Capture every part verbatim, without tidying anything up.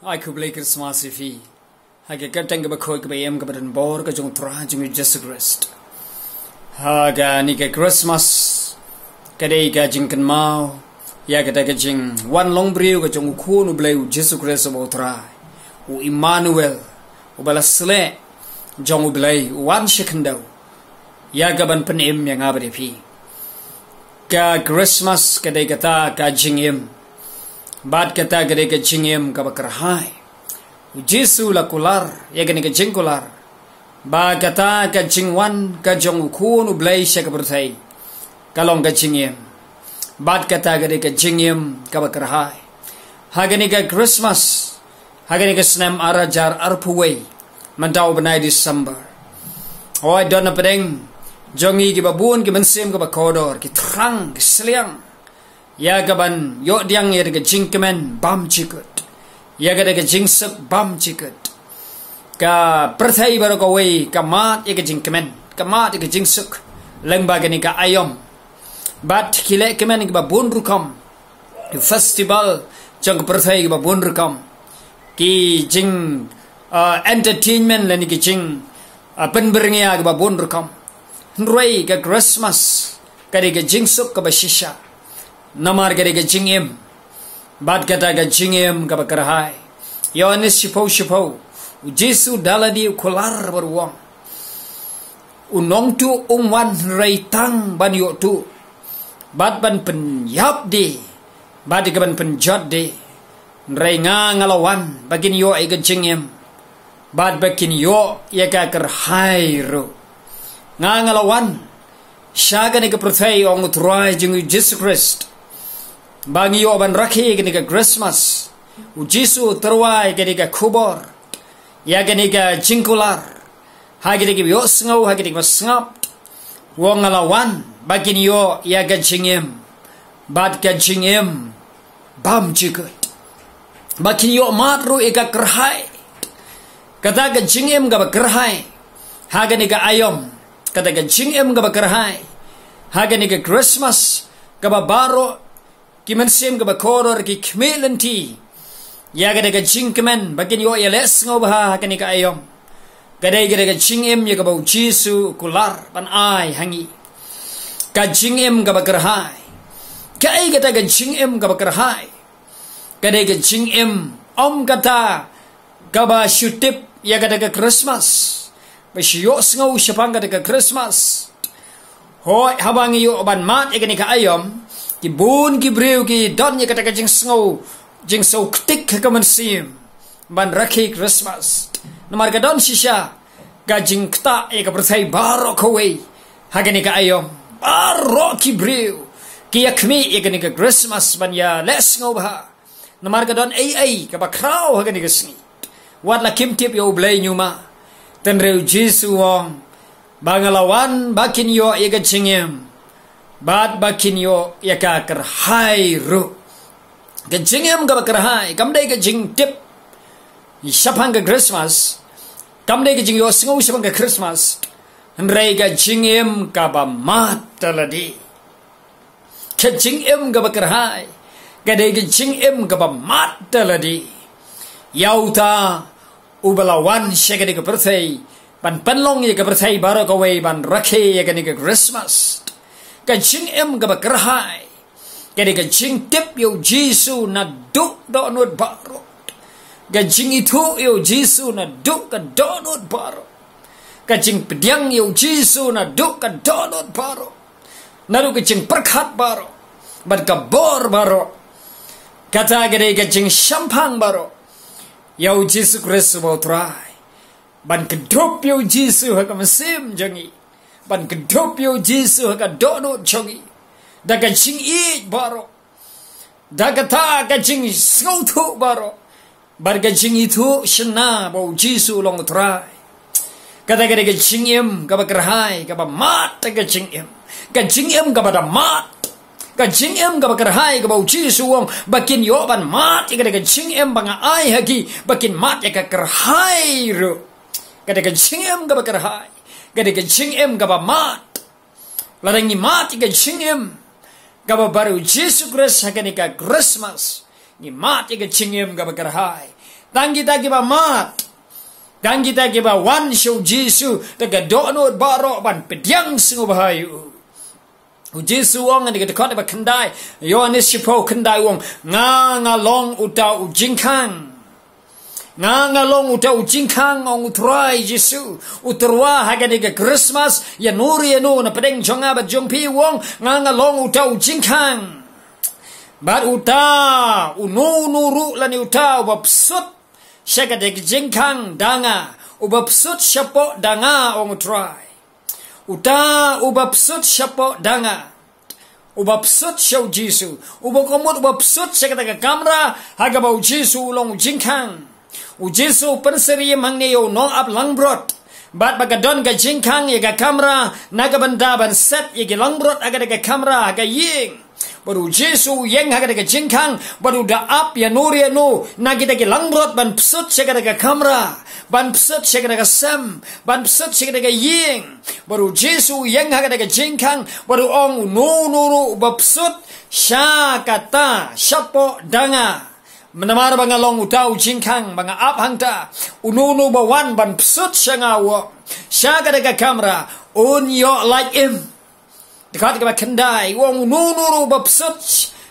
Ai khublei Christmas ïa phi. Ha ka kyrteng kaba khuid kaba im kaba donbor ka jong u Trai jong ngi u Jisu Khrist. Ha kane ka Christmas ka dei ka jingkynmaw ïa kata ka jingwan long briew ka jong u Khun u Blei u Jisu Khrist uba u Trai, u Immanuel, uba la sleh jong u Blei, u wan sha khyndew ïa kaban pynim ïa nga bad ïa phi. Ka Christmas ka dei kata ka jingim, bad kata ka dei ka jingim kaba kyrhai. U Jisu la kular ïa kane ka jingkular ba kata ka jingwan ka jong u Khun u Blei sha ka pyrthei ka long ka jingim, bad kata ka dei ka jingim kaba kyrhai. Ha kane ka Christmas, ha kane ka snem ar hajar arphew wei, mynta u bnai December, hoi don na pdeng jong ngi kiba bun ki mynsiem kiba kordor, ki thrang, ki sliang ïa kaban ïoh pdiang ïa ka jingkmen bymjukut, ïa ka jingsuk bymjukut. Ka pyrthei baroh kawei ka mad ïa ka jingkmen, ka mad ïa ka jingsuk lyngba kane ka aïom. Bad ki leh kmen kiba bun rukom, ki festival jong ka pyrthei kiba bun rukom, ki jing, uh, entertainment lane ki jing, uh, pynbyrngia kiba bun rukom. Hynrei ka Christmas ka dei ka jingsuk kaba shisha, namar ka dei ka jingim, bad kata ka jingim kaba kyrhai. Ïoannis shiphew shiphew, u Jisu da lade u kular bad u ong, u nongtuh um wan hynrei tang ban ïoh tuh, bad ban pynïap de, bad ïa kaban pynjot de. Hynrei nga, nga la wan ba kin ïoh ïa ka jingim, bad ba kin ïoh ïa ka kyrhai ruh. Nga, nga la wan sha kane ka pyrthei, ong u Trai jong ngi u Jisu Khrist, ba ngi ïoh ban rakhe ïa kane ka Christmas. U Jisu u tyrwa ïa kane ka khubor, ïa kane ka jingkular ha kito kiba ïohsngew, ha kito kiba sngap. U ong, nga la wan ba kin ïoh ïa ka jingim, bad ka jingim bymjukut, ba kin ïoh mad ruh ïa ka kyrhai. Kata ka jingim kaba kyrhai ha kane ka aïom, kata ka jingim kaba kyrhai ha kane ka Christmas, kaba baroh ki mynsiem kiba kordor ki khmih lynti ïa kata ka jingkmen ba kin ïoh ïaleh sngewbha ha kane ka aïom. Ka dei kata ka jingim ïa kaba u Jisu u kular ban ai ha ngi, ka jingim kaba kyrhai. Kaei kata ka jingim kaba kyrhai? Ka dei ka jingim, ym kata kaba shu tip ïa kata ka Christmas, ba shu ïohsngew shaphang kata ka Christmas. Hoi, haba ngi ïoh ban mad ïa kane ka aïom, ki bun ki briew ki don ïa kata ka jingsngew, jingsngewktik ha ka mynsiem ban rakhe Christmas. Namar ka don shisha ka jingktah ïa ka pyrthei baroh kawei ha kane ka aïom. Baroh ki briew ki ïakhmih ïa kane ka Christmas ban ïaleh sngewbha, namar ka don ei ei kaba khraw ha kane ka sngi. Wat la kim tip ïa U Blei ñiuma, hynrei u Jisu u ong ba nga la wan ba kin ïoh ïa ka jingim, bad ba kin ïoh ïa ka kyrhai ruh. Ka jingim kaba kyrhai kam dei ka jingtip shaphang ka Christmas, kam dei ka jingïohsngew shaphang ka Christmas, hynrei ka jingim kaba mad da lade. Ka jingim kaba kyrhai ka dei ka jingim kaba mad da lade. Ïa uta uba la wan sha kane ka pyrthei ban pynlong ïa ka pyrthei baroh kawei ban rakhe ïa kane ka Christmas. Ka jingim kaba kyrhai ka dei ka jingtip ïa u Jisu naduh dohnud baroh. Ka jingithuh ïa u Jisu naduh ka dohnud baroh. Ka jingpdiang ïa u Jisu naduh ka dohnud baroh, naduh ka jingpyrkhat baroh bad ka bor baroh. Kata ka dei ka jingshemphang baroh ïa u Jisu Khrist uba u Trai. Ban kdup ïa u Jisu ha ka mynsiem jong ngi, ban kdup ïa u Jisu ha ka dohnud jong ngi, da ka jingïeit baroh, da kata ka jingsngewthuh baroh, bad ka jingithuh shynna ba u Jisu u long u Trai. Kata ka dei ka jingim kaba kyrhai, kaba mad da ka jingim, ka jingim kaba da mad, ka jingim kaba kyrhai kaba u Jisu u ong ba kin ïoh ban mad ïa kata ka jingim ba nga ai ha ki, ba kin mad ïa ka kyrhai ruh. Kata ka jingim kaba kyrhai ka dei ka jingim kaba mad. Lada ngi mad ïa ka jingim kaba baroh u Jisu Khrist ha kane ka Christmas, ngi mad ïa ka jingim kaba kyrhai. Tang kita kiba mad, tang kita kiba wan sha u Jisu da ka dohnud baroh ban pdiang sngewbha ïa u. U Jisu u ong ha kane ka dkhot ba khyndai, Ïoannis shiphew khyndai, u ong, "Nga nga long uta u jingkhang. Nga nga long uta u jingkhang," ong u Trai Jisu. U tyrwa ha kane ka Christmas, ïa no re ïa no na pdeng jong nga bad jong phi, u ong, "Nga nga long uta u jingkhang. Bad uta, uno uno ruh lane uta uba psut sha kata ka jingkhang da nga, uba psut shapoh da nga," ong u Trai. "Uta uba psut shapoh da nga, uba psut sha u Jisu, uba ka mut uba psut sha kata ka kamra ha kaba u Jisu u long u jingkhang." U Jisu u pynsyriem hangne ïa u nongap langbrot. Bad ba ka don ka jingkhang ïa ka kamra, na ka bynta ban set ïa ki langbrot ha kata ka kamra ha ka ïing. Bad u Jisu u ïeng ha kata ka jingkhang, bad u da ap ïa no re ïa no na kita ki langbrot ban psut sha kata ka kamra, ban psut sha kata ka sem, ban psut sha kata ka ïing. Bad u Jisu u ïeng ha kata ka jingkhang, bad u ong, "Uno uno ruh uba psut sha kata, shapoh da nga, namar ba nga long uta u jingkhang ba nga ap hangta, uno uno ba wan ban psut sha nga, u ong, sha kata ka kamra, un ïoh lait im." Dkhot kaba khyndai, u ong, "Uno uno ruh uba psut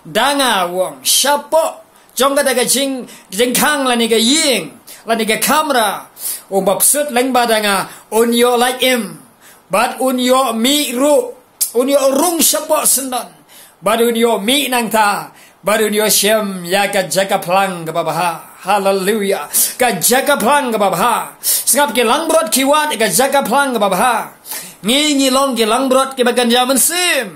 da nga," u ong, "shapoh jong kata ka jing, jingkhang lane ka ïing, lane ka kamra, uba psut lyngba da nga, un ïoh lait im, bad un ïoh mih ruh, un ïoh rung shapoh syndon, bad un ïoh mih nangta, bad un ïoh shem ïa ka jaka phlang kaba bha." Haleluia. Ka jaka phlang kaba bha. Sngap, ki langbrot ki wad ïa ka jaka phlang kaba bha. Ngi ngi long ki langbrot kiba kynja mynsiem.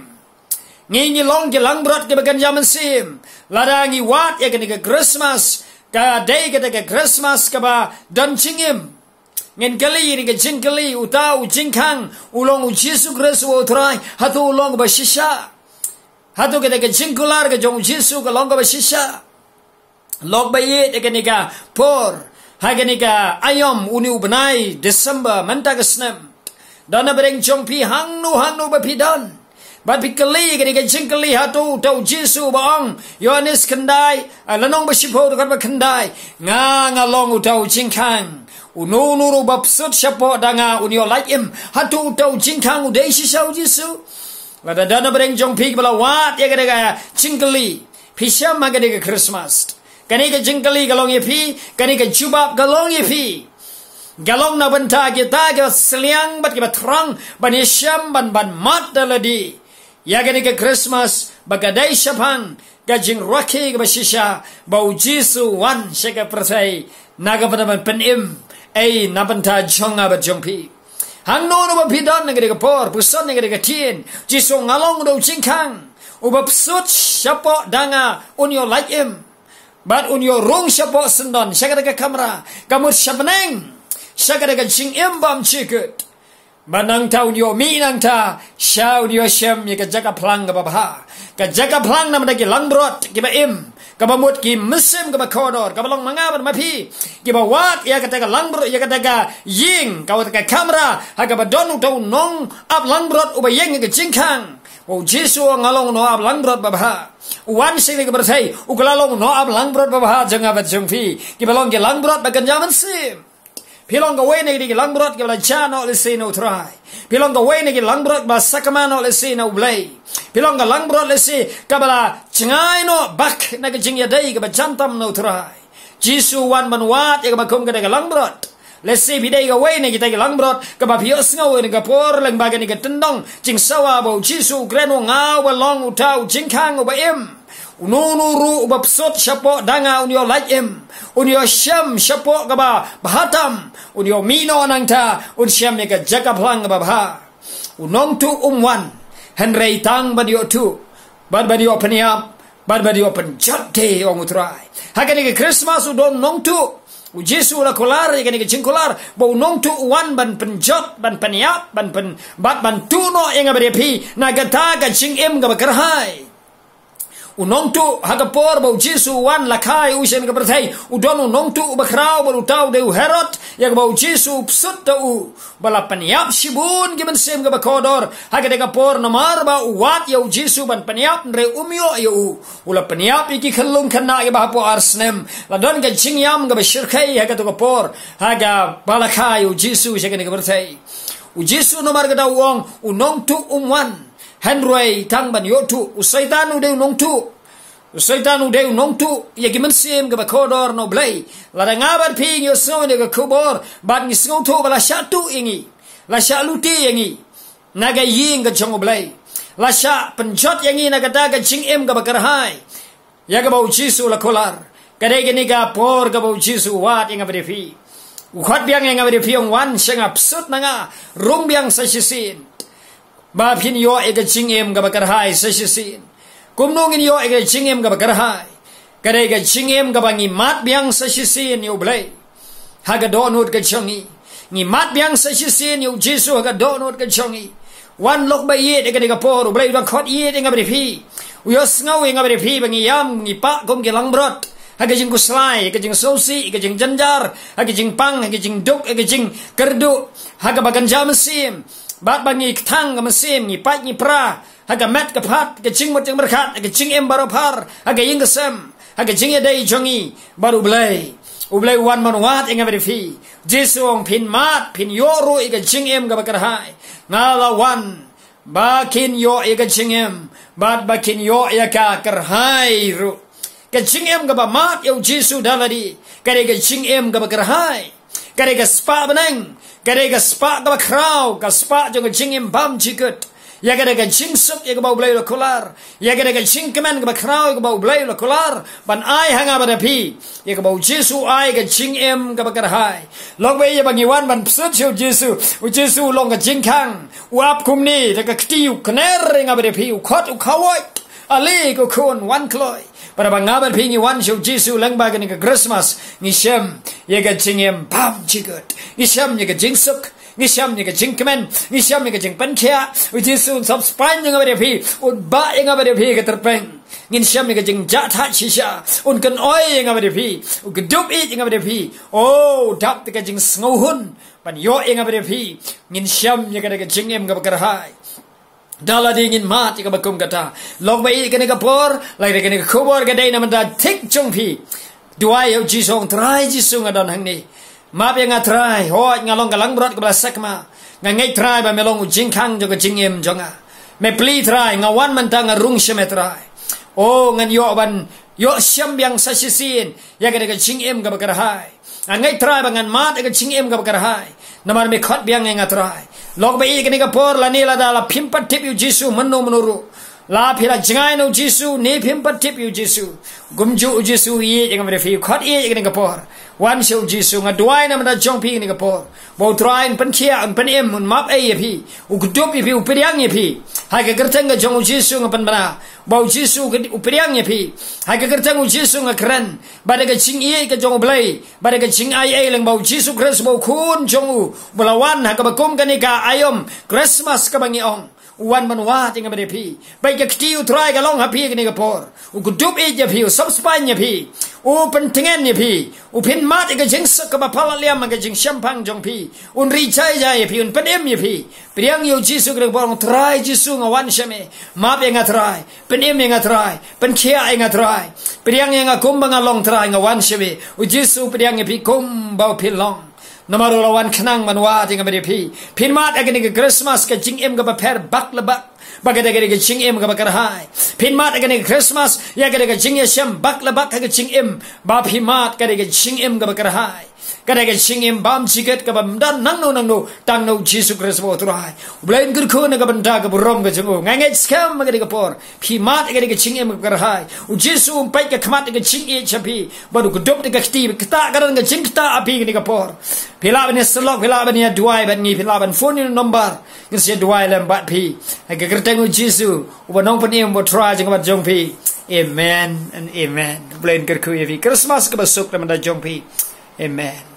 Ngi ngi long ki langbrot kiba kynja mynsiem. Lada ngi wad ïa kane ka Christmas, ka dei kata ka Christmas kaba don jingim. Ngin kylli ïa kane ka jingkylli, uta u jingkhang u long u Jisu Khrist uba u Trai, hato u long uba shisha? Hato kata ka jingkular ka jong u Jisu ka long kaba shisha? Lok ba ïeit, ha kane ka por, ha kane ka aïom une u bnai December mynta ka snem, don na pdeng jong phi hangno hangno ba phi don, bad phi kylli ïa kane ka jingkylli, hato uta u Jisu ba ong, Ïoannis khyndai, ah, lynnong ba shiphew, dkhot ba khyndai, "Nga nga long uta u jingkhang. Uno uno ruh ba psut shapoh da nga un ïoh lait im." Hato uta u jingkhang u dei shisha u Jisu? Lada don na pdeng jong phi kiba la wad ïa kata ka jingkylli, phi shem ha kane ka Christmas, kane ka jingkylli ka long ïa phi, kane ka jubab ka long ïa phi. Ka long na bynta kita kiba sliang bad kiba thrang ban ïashem, ban, ban mad da lade ïa kane ka Christmas, ba ka dei shaphang ka jingrakhe kaba shisha ba u Jisu u wan sha ka pyrthei na ka bynta ban pynim, ei, na bynta jong nga bad jong phi. Hangno hangno ba phi don ha kane ka por, pyrshang ha kane ka ktien, Jisu, "Nga long uta u jingkhang, uba psut shapoh da nga un ïoh lait im, bad un ïoh rung shapoh syndon, sha kata ka kamra, ka mut sha bneng, sha kata ka jingim bymjukut. Bad nangta un ïoh mih nangta, sha un ïoh shem ïa ka jaka phlang kaba bha." Ka jaka phlang namar ki langbrot kiba im, kaba mut ki mynsiem kiba kordor, kaba long ma nga bad ma phi, kiba wad ïa kata ka langbrot, ïa kata ka ïing, kata ka kamra ha kaba don uta u nongap langbrot uba ïeng ha ka jingkhang. U Jisu u ong, "Nga long u nongap langbrot babha." U wan sha kane ka pyrthei, u kylla long u nongap langbrot babha jong nga bad jong phi, kiba long ki langbrot ba kynja mynsiem. Phi long kawei na kine ki langbrot kiba la jah noh lehse na u Trai. Phi long kawei na ki langbrot ba sakma noh lehse na U Blei. Phi long ka langbrot lehse kaba la jngai noh bak na ka jingïadei kaba jan tam na u Trai. Jisu u wan ban wad ïa kaba kum kata ka langbrot. Lehse phi dei kawei na kita ki langbrot kaba phi ïohsngew ha kane ka por lyngba kane ka tyndong jingsawa ba u Jisu u kren, u ong, "Nga uba long uta u jingkhang uba im. Uno uno ruh uba psut shapoh da nga un ïoh lait im, un ïoh shem shapoh kaba bha tam, un ïoh mih noh nangta, un shem ïa ka jaka phlang kaba bha." U nongtuh um wan, hynrei tang ban ïoh tuh, bad ban ïoh pynïap, bad ban ïoh pynjot de, ong u Trai. Ha kane ka Christmas u don nongtuh. U Jisu u la kular ïa kane ka jingkular ba u nongtuh u wan ban pynjot, ban pynïap, ban pyn, bad ban tuh noh ïa nga bad ïa phi na kata ka jingim kaba kyrhai. U nongtuh ha ka por ba u Jisu u wan la kha ïa u sha kane ka pyrthei, u don u nongtuh uba khraw bad uta u dei u Herod, ïa kaba u Jisu u psut da u ba la pynïap shibun ki mynsiem kiba kordor ha kata ka por namar ba u wad ïa u Jisu ban pynïap, hynrei um ïoh ïa u. U la pynïap ïa ki khyllung khynnah kiba hapoh ar snem. La don ka jingïam kaba shyrkhei ha kata ka por ha kaba la kha ïa u Jisu sha kane ka pyrthei. U Jisu namar kata u ong, u nongtuh um wan hynrei tang ban ïoh tuh. U Soitan u dei u nongtuh. U Soitan u dei u nongtuh ïa ki mynsiem kiba kordor na U Blei. Lada nga bad phi ngi ïohsngew ïa ka khubor bad ngi sngewthuh ba la shah tuh ïa ngi, la shah lute ïa ngi na ka ïing ka jong U Blei, la shah pynjot ïa ngi na kata ka jingim kaba kyrhai ïa kaba u Jisu u la kular. Ka dei kane ka por kaba u Jisu u wad ïa nga bad ïa phi. U khot biang ïa nga bad ïa phi, u ong, wan sha nga, psut na nga, rung biang sa shisien, ba phin ïoh ïa ka jingim kaba kyrhai sa shisien. Kumno ngin ïoh ïa ka jingim kaba kyrhai? Ka dei ka jingim kaba ngi mad biang sa shisien ïa U Blei ha ka dohnud ka jong ngi. Ngi mad biang sa shisien ïa u Jisu ha ka dohnud ka jong ngi. Wan, lok ba ïeit ïa kane ka por. U Blei u dang khot ïeit ïa nga bad ïa phi. U ïohsngew ïa nga bad ïa phi ba ngi ïam, ngi pah kum ki langbrot ha ka jingkhuslai, ha ka jingsngewsih, ha ka jingjynjar, ha ka jingpang, ha ka jingduk, ha ka jingkyrduh, ha kaba kynja mynsiem, bad ba ngi kthang ka mynsiem, ngi pait ngi pra ha ka met ka phad, ka jingmut jingpyrkhat, ka jingim baroh phar, ha ka ïing ka sem, ha ka jingïadei jong ngi bad U Blei. U Blei u wan ban wad ïa nga bad ïa phi. Jisu u ong, phin mad, phin ïoh ruh ïa ka jingim kaba kyrhai. Nga la wan ba kin ïoh ïa ka jingim bad ba kin ïoh ïa ka kyrhai ruh. Ka jingim kaba mad ïa u Jisu da lade ka dei ka jingim kaba kyrhai. Ka dei ka spah bneng, ka dei ka spah kaba khraw, ka spah jong ka jingim bymjukut. Ïa ka dei ka jingsuk ïa kaba U Blei u la kular, ïa ka dei ka jingkmen kaba khraw ïa kaba U Blei u la kular ban ai ha nga bad ha phi. Ïa kaba u Jisu u ai ka jingim kaba kyrhai. Lok ba ïa ba ngi wan ban psut sha u Jisu. U Jisu u long ka jingkhang, u ap kumne da ka kti, u kner ïa nga bad ïa phi, u khot, u khawai. Ale ko khun, wan kloi. Para ba nga bad phi ngi wan sha u Jisu lyngba kane ka Christmas, ngi shem ïa ka jingim bymjukut, ngi shem ïa ka jingsuk, ngi shem ïa ka jingkmen, ngi shem ïa ka jingpynkhiah. U Jisu un sop spaiñ ïa nga bad ïa phi, un bah ïa nga bad ïa phi ha ka tyrpeng. Ngin shem ïa ka jingjahthait shisha, un kynoi ïa nga bad ïa phi, un kdup ïeit ïa nga bad ïa phi. Oh, dap da ka jingsngewhun ban ïoh ïa nga bad ïa phi. Ngin shem ïa ka, da ka jingim kaba kyrhai. Da lade ngin mad ïa kaba kum kata. Lok ba ïeit, kane ka por, lada kane ka khubor ka dei na ka bynta thik jong phi, duwai ïa u Jisu, ong, Trai Jisu, nga don hangne. Map ïa nga Trai, hooid nga long ka langbrot kaba la sekma. Nga ngeit Trai ba me long u jingkhang jong ka jingim jong nga. Me plie Trai, nga wan mynta, nga rung sha me Trai. Oh, ngan ïoh ban ïoh shem biang sa shisien ïa ka, da ka jingim kaba kyrhai. Nga ngeit Trai ba ngan mad ïa ka jingim kaba kyrhai namar me khot biang ïa nga Trai. Lok ba ïeit, kane ka por, lane lada la phim pat tip ïa u Jisu mynno mynno ruh, la phi la jngai na u Jisu ne phim pat tip ïa u Jisu, kumjuh u Jisu u ïeit ïa nga bad ïa phi, u khot ïeit ïa kane ka por. Wan sha u Jisu, nga duwai na ka bynta jong phi kane ka por, ba u Trai un pynkhiah, un pynim, un map ei ïa phi, u kdup ïa phi, u pdiang ïa phi. Ha ka kyrteng ka jong u Jisu nga pynbna ba u Jisu u pdiang ïa phi. Ha ka kyrteng u Jisu nga kren ba da ka jingïeit ka jong U Blei, ba da ka jingaiei lyngba u Jisu Khrist uba u Khun jong u, uba la wan ha kaba kum kane ka aïom Christmas kaba ngi ong, u wan ban wad ïa nga bad ïa phi. Ba ka kti u Trai ka long ha phi kane ka por. U kdup ïeit ïa phi, u sop spaiñ ïa phi, u pyntngen ïa phi, u pynmad ïa ka jingsuk kaba palat liam ha ka jingshemphang jong phi, un ri jai jai ïa phi, un pynim ïa phi. Pdiang ïa u Jisu kane ka por, ong, Trai Jisu, nga wan sha me. Map ïa nga Trai, pynim ïa nga Trai, pynkhiah ïa nga Trai. Pdiang ïa nga kumba nga long Trai, nga wan sha me. U Jisu u pdiang ïa phi kumba phi long. Namar u la wan khnang ban wad ïa nga bad ïa phi. Phin mad ïa kane ka Christmas ka jingim kaba pher bak la bak, ba ka dei ka jingim kaba kyrhai. Phin mad ïa kane ka Christmas ïa ka jingïashem bak la bak ha ka jingim, ba phi mad ka dei ka jingim kaba kyrhai. Ka dei ka jingim bymjukut kaba ym don nangno nangno, tang na u Jisu Khrist uba u Trai. U Blei un kyrkhu na ka bynta ka burom ka jong u. Nga ngeit skhem ha kane ka por phi mad ïa ka jingim kaba kyrhai. U Jisu um peit ka khmat ïa ka jingïeit sha phi, bad u kdup da ka kti, kata ka don ka jingkata ha phi kane ka por. Phi lah ban ïasyllok, phi lah ban ïaduwai bad ngi, phi lah ban phone ïa u number, ngin sa ïaduwai lem bad phi. Ha ka kyrteng u Jisu uba u Nongpynim, uba u Trai jong nga bad jong phi. Amen and amen. U Blei un kyrkhu ïa phi. Christmas kaba suk na ka bynta jong phi. Amen.